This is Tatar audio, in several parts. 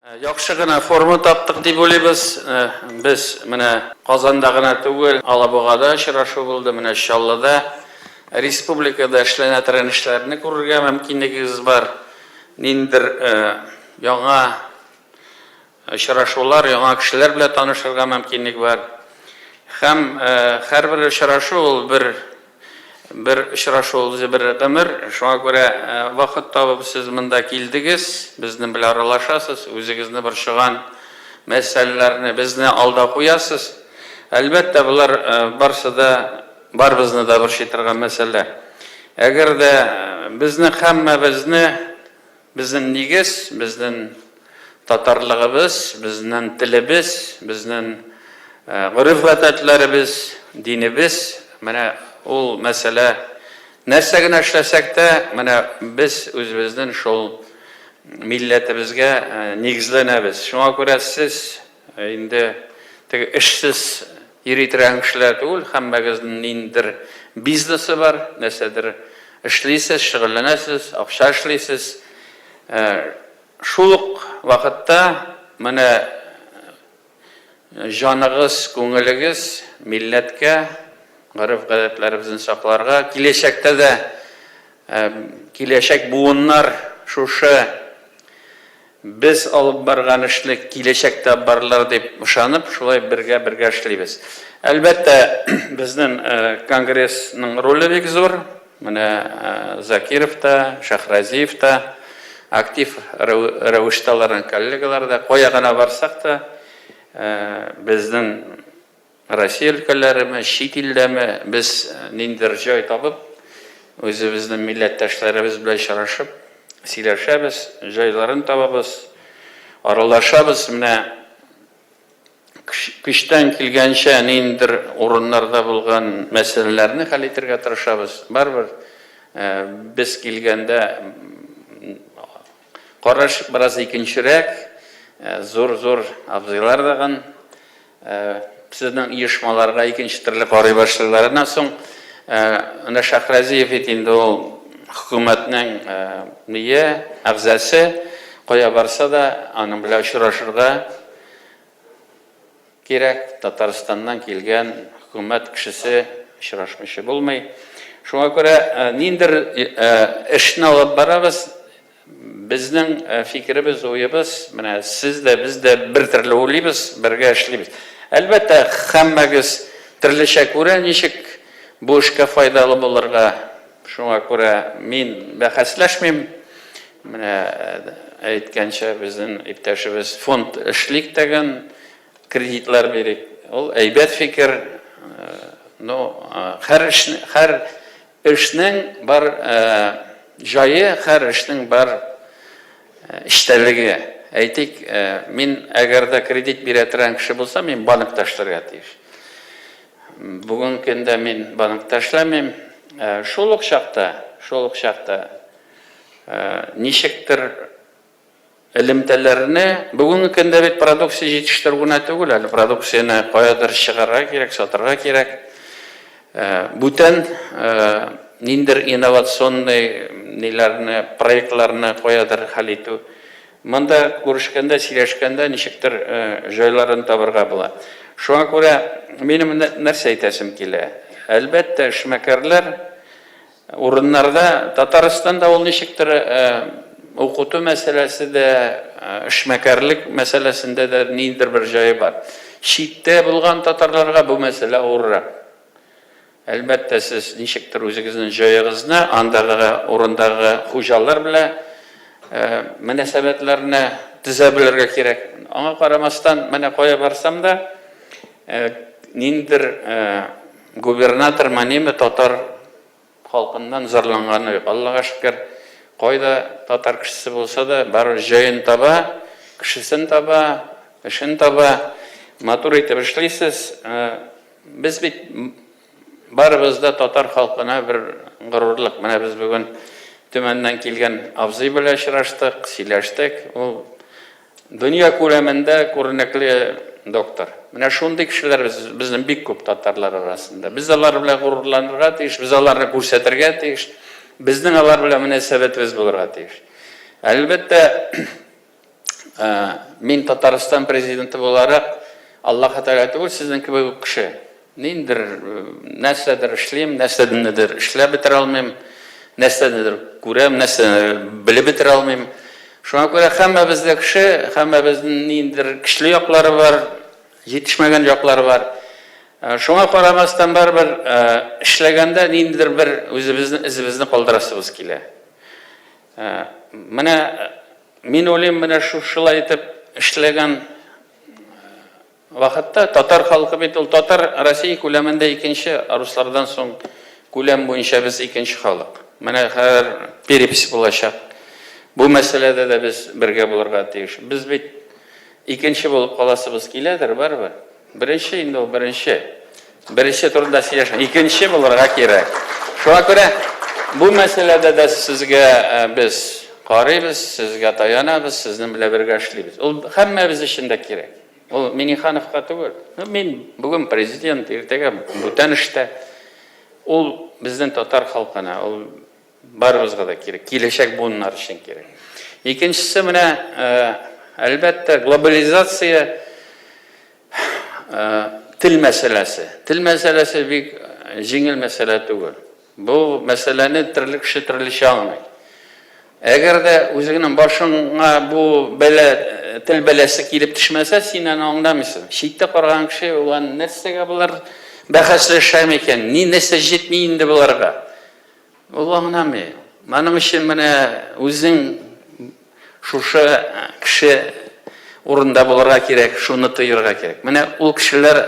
Яхшы гына форма таптык дип уйлыйбыз. Без менә Казанда гына түгел, Алабугада очрашу булды, менә Чаллыда, республикада эшләнә торган эшләрне күрергә мөмкинлегегез бар. Ниндидер яңа очрашулар, яңа кешеләр белән танышырга мөмкинлек бар. Һәм һәрбер очрашу ул бер Бер очрашу ул үзе бер гомер. Шуңа күрә вакыт табып сез монда килдегез, безнең белән аралашасыз, үзегезне борчыган мәсьәләләрне безне алда куясыз. Әлбәттә, болар барсы да барыбызны да борчый торган мәсьәлә. Әгәр дә безнең һәммәбезне Безнең нигез, безнең татарлыгыбыз, безнең телебез, безнең гореф-гадәтләребез, динебез, менә ул мәсьәлә. Нәрсә генә эшләсәк тә, менә без үзебезнең шул милләтебезгә нигезләнәбез. Шуңа күрә сез инде теге эшсез йөри торган кешеләр түгел, һәммәгезнең ниндидер бизнесы бар, нәрсәдер эшлисез, шөгыльләнәсез, акча эшлисез. Шул ук вакытта менә җаныгыз, күңелегез милләткә, гореф-гадәтләребезне сакларга, киләчәктә дә киләчәк буыннар шушы Без алып барган эшне киләчәктә барылыр дип ышанып, шулай бергә-бергә эшлибез. Әлбәттә, безнең конгрессның роле бик зур. Менә Закиров та, Шәһразиев та актив рәвештә аларның коллегалары да, кая гына барсак та, безнең Россия өлкәләреме, чит илдәме, без ниндидер җай табып, үзебезнең милләттәшләребез белән очрашып, сөйләшәбез, җайларын табабыз, аралашабыз. Менә көчтән килгәнчә ниндидер урыннарда булган мәсьәләләрне хәл итәргә тырышабыз. Барыбер без килгәндә караш бераз икенчерәк, зур-зур абзыйлар дагын Сезнең оешмаларга икенче төрле карый башлыйлар. Аннан соң менә Шәһразиев бит инде ул хөкүмәтнең ние, әгъзасы, кая барса да аның белән очрашырга кирәк. Татарстаннан килгән хөкүмәт кешесе очрашмыйча булмый. Шуңа күрә ниндидер эшне алып барабыз. Безнең фикеребез, уебыз, менә сез дә, без дә бер төрле уйлыйбыз, бергә эшлибез. Әлбәттә, һәммәгез төрлечә күрә, ничек бу эшкә файдалы булырга. Шуңа күрә мин бәхәсләшмим. Менә әйткәнчә, безнең иптәшебез фонд эшлик дигән, кредитлар бирик. Ул әйбәт фикер. Ну, һәр эшне, һәр Эшнең бар җае, һәр эшнең бар эчтәлеге. Әйтик, мин әгәр дә кредит бирә торган кеше булсам, мин банкта эшләргә тиеш. Бүгенге көндә мин банкта эшләмим. Шул ук чакта, шул ук чакта ничектер Элемтәләрне, бүгенге көндә бит продукция җитештерү генә түгел, әле продукцияне каядыр чыгарырга кирәк, сатырга кирәк. Бүтән ниндер инновационный ниләрне, проектларны каядыр хәл итү. Монда күрешкәндә, сөйләшкәндә ничектер җайларын табырга була. Шуңа күрә минем нәрсә әйтәсем килә? Әлбәттә, эшмәкәрләр Урыннарда, Татарстанда ул ничектер укыту мәсьәләсе дә, эшмәкәрлек мәсьәләсендә дә ниндидер бер җае бар. Читтә булган татарларга бу мәсьәлә авыррак. Әлбәттә, сез ничектер үзегезнең җаегызны андагы урындагы хуҗалар белән мөнәсәбәтләрне төзә белергә кирәк. Аңа карамастан, менә кая барсам да, ниндидер Губернатор Маниме татар халкыннан зарланганы юк. Аллага шөкер, кайда татар кешесе булса да, барыбер җаен таба, кешесен таба, эшен таба. Матур итеп эшлисез. Без бит барыбыз да татар халкына бер горурлык. Менә без бүген Төмәннән килгән абзый белән очраштык, сөйләштек. Ул Дөнья күләмендә күренекле доктор. Менә шундый кешеләр без, безнең бик күп татарлар арасында. Без алар белән горурланырга тиеш, без аларны күрсәтергә тиеш. Безнең алар белән мөнәсәбәтебез булырга тиеш. Әлбәттә, Мин Татарстан президенты буларак, Аллаһы Тәгалә түгел, сезнең кебек үк кеше. Ниндер нәрсәдер эшлим, нәрсәнедер эшләп бетерә алмыйм, нәрсәнедер күрәм, нәрсәнедер белеп бетерә алмыйм. Шуңа күрә һәммәбез дә кеше, һәммәбезнең ниндидер көчле яклары бар, җитешмәгән яклары бар. Шуңа карамастан, барыбер эшләгәндә ниндидер бер үзебезнең эзебезне калдырасыбыз килә. Менә мин уйлыйм, менә шушылай итеп эшләгән вакытта татар халкы бит ул татар Россия күләмендә икенче, руслардан соң күләм буенча без икенче халык. Менә хәзер перепись булачак. Бу мәсьәләдә дә без бергә булырга тиеш. Без бит икенче булып каласыбыз киләдер барыбер. Беренче инде ул беренче. Беренче турында сөйләшмә. Икенче булырга кирәк. Шуңа күрә бу мәсьәләдә дә сезгә без карыйбыз, сезгә таянабыз, сезнең белән бергә эшлибез. Ул һәммәбез өчен дә кирәк. Ул Минихановка түгел. Ну, мин бүген президент, иртәгә бүтән эштә. Ул безнең татар халкына, ул барыбызга да кирәк, киләчәк буыннар өчен кирәк. Икенчесе менә, әлбәттә, глобализация тел мәсьәләсе. Тел мәсьәләсе бик җиңел мәсьәлә түгел. Бу мәсьәләне төрле кеше төрлечә аңлый. Әгәр дә үзеңнең башыңа бу бәла, тел бәласе килеп төшмәсә, син аны аңламыйсың. Читтә караган кеше, улан нәрсәгә болар бәхәсләшә микән? Ни нәрсә җитми инде боларга? Ул аңламый. Моның өчен менә үзең шушы кеше урында булырга кирәк, шуны тоерга кирәк. Менә ул кешеләр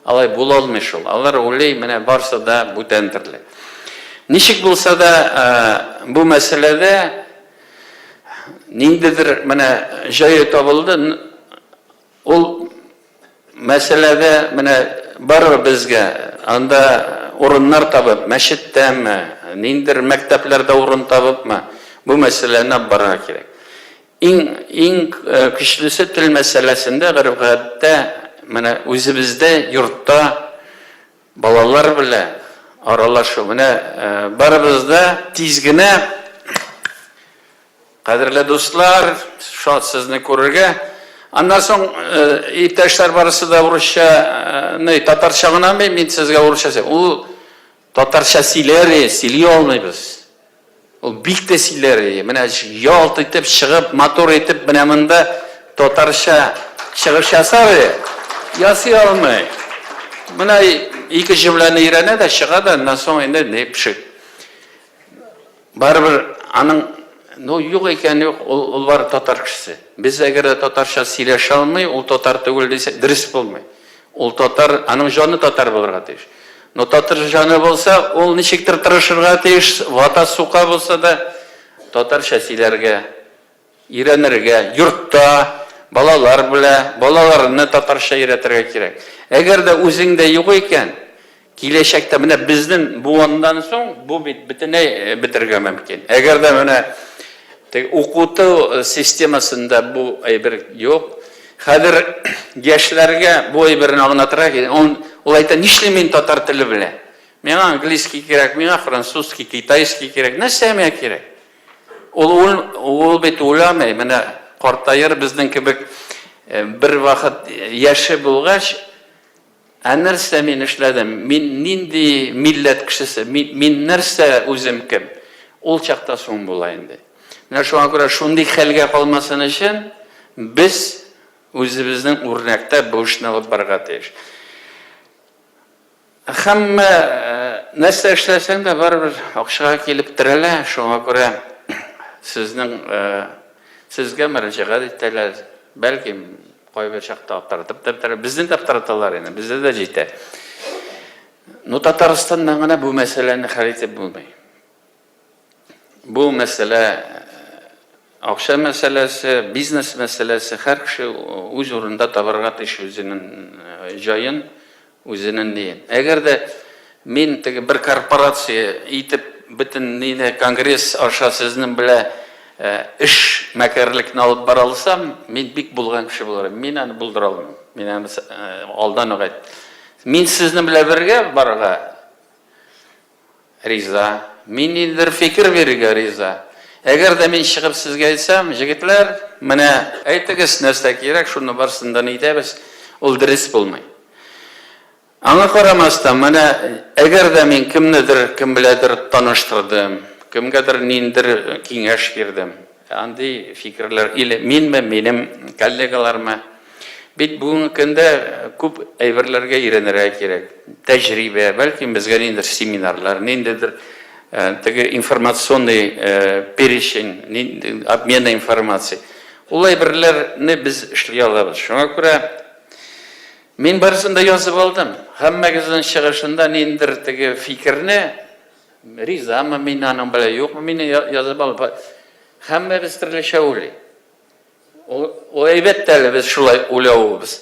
алай була алмый шул. Алар уйлый, менә барсы да бүтән төрле. Ничек булса да, бу мәсьәләдә ниндидер менә җае табылды. Ул мәсьәләдә менә барыбер безгә анда урыннар табып, мәчеттәме, ниндидер мәктәпләрдә урын табыпмы, бу мәсьәләне алып барырга кирәк. Иң, иң көчлесе тел мәсьәләсендә гореф-гадәттә менә үзебездә йортта балалар белән аралашу. Менә барыбыз да тиз генә, кадерле дуслар, шат сезне күрергә. Аннан соң иптәшләр барысы да урысча, ни, татарча гына мин сезгә урысча сөйлим. Ул татарча сөйләр, сөйли алмыйбыз. Ул бик тә сөйләр иде. Менә ялт итеп чыгып, матур итеп менә монда татарча чыгыш ясар иде. Ясый алмый. Менә ике җөмләне өйрәнә дә чыга да, аннан соң инде ни пшик. Барыбер аның ну юк икән юк, ул, ул бар татар кешесе. Без әгәр дә татарча сөйләшә алмый, ул татар түгел дисәк, дөрес булмый. Ул татар, аның җаны татар булырга тиеш. Но татар җаны булса, ул ничектер тырышырга тиеш, вата сука булса да, татарча сөйләргә, өйрәнергә, йортта, балалар белә, балаларны татарча өйрәтергә кирәк. Әгәр дә үзеңдә юк икән, киләчәктә менә безнең буыннан соң бу бит бөтенләй бетерергә мөмкин. Әгәр дә менә теге укыту системасында бу әйбер юк, хәзер яшьләргә бу әйберне аңлатырга кирәк. Ул, ул әйтә, нишлим мин татар теле белән? Миңа английский кирәк, миңа французский, китайский кирәк. Нәрсә миңа кирәк? Ул, ул, ул бит уйламый. Менә картаер безнең кебек бер вакыт яше булгач, Ә нәрсә мин эшләдем? Мин нинди милләт кешесе? Мин, мин нәрсә үзем кем? Ул чакта соң була инде. Менә шуңа күрә шундый хәлгә калмасын өчен без үзебезнең үрнәктә бу эшне алып барырга тиеш. Һәммә нәрсә эшләсәң дә барыбер акчага килеп терәлә, шуңа күрә сезнең сезгә мөрәҗәгать итәләр, бәлки Кайбер чакта аптыратып та бетерә. Безне дә аптыраталар инде, бездә дә җитә. Ну, Татарстаннан гына бу мәсьәләне хәл итеп булмый. Бу мәсьәлә акча мәсьәләсе, бизнес мәсьәләсе, һәр кеше үз урынында табарга тиеш үзенең җаен, Үзенен ни. Әгәр дә мин теге бер корпорация итеп бөтен нине конгресс аша сезнең белә эш мәкәрлекне алып бара алсам, мин бик булган кеше булыр идем. Мин аны булдыра алмыйм. Мин аны алдан ук әйттем. Мин сезнең белән бергә барырга риза. Мин ниндидер фикер бирергә риза. Әгәр дә мин чыгып сезгә әйтсәм, җегетләр, менә әйтегез, нәрсә кирәк, шуны барысын да итәбез, ул дөрес булмый. Аңа карамастан, менә әгәр дә мин кемнедер, кем беләдер таныштырдым, кемгәдер ниндер киңәш бирдем, андый фикерләр или минме, минем коллегалармы, бит бүгенге көндә күп әйберләргә өйрәнергә кирәк. Тәҗрибә, бәлкем безгә ниндидер семинарлар, ниндидер теге информационный перечень, обмена информацией. Ул әйберләрне без эшли алабыз. Шуңа күрә мин барысын да язып алдым. Һәммәгезнең чыгышында ниндидер теге фикерне, ризамы мин аның белән, юкмы, мин язып алдым. Һәммәбез төрлечә уйлый. Ул әйбәт тә әле без шулай уйлавыбыз.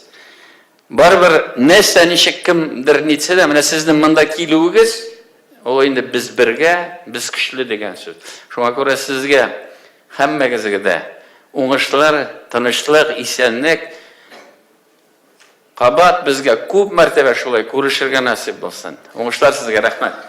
Барыбер нәрсә ничек кемдер нитсә дә, менә сезнең монда килүегез, ул инде без бергә, без көчле дигән сүз. Шуңа күрә сезгә һәммәгезгә дә уңышлар, тынычлык, исәнлек, кабат безгә күп мәртәбә шулай күрешергә насыйп булсын. Уңышлар сезгә, рәхмәт.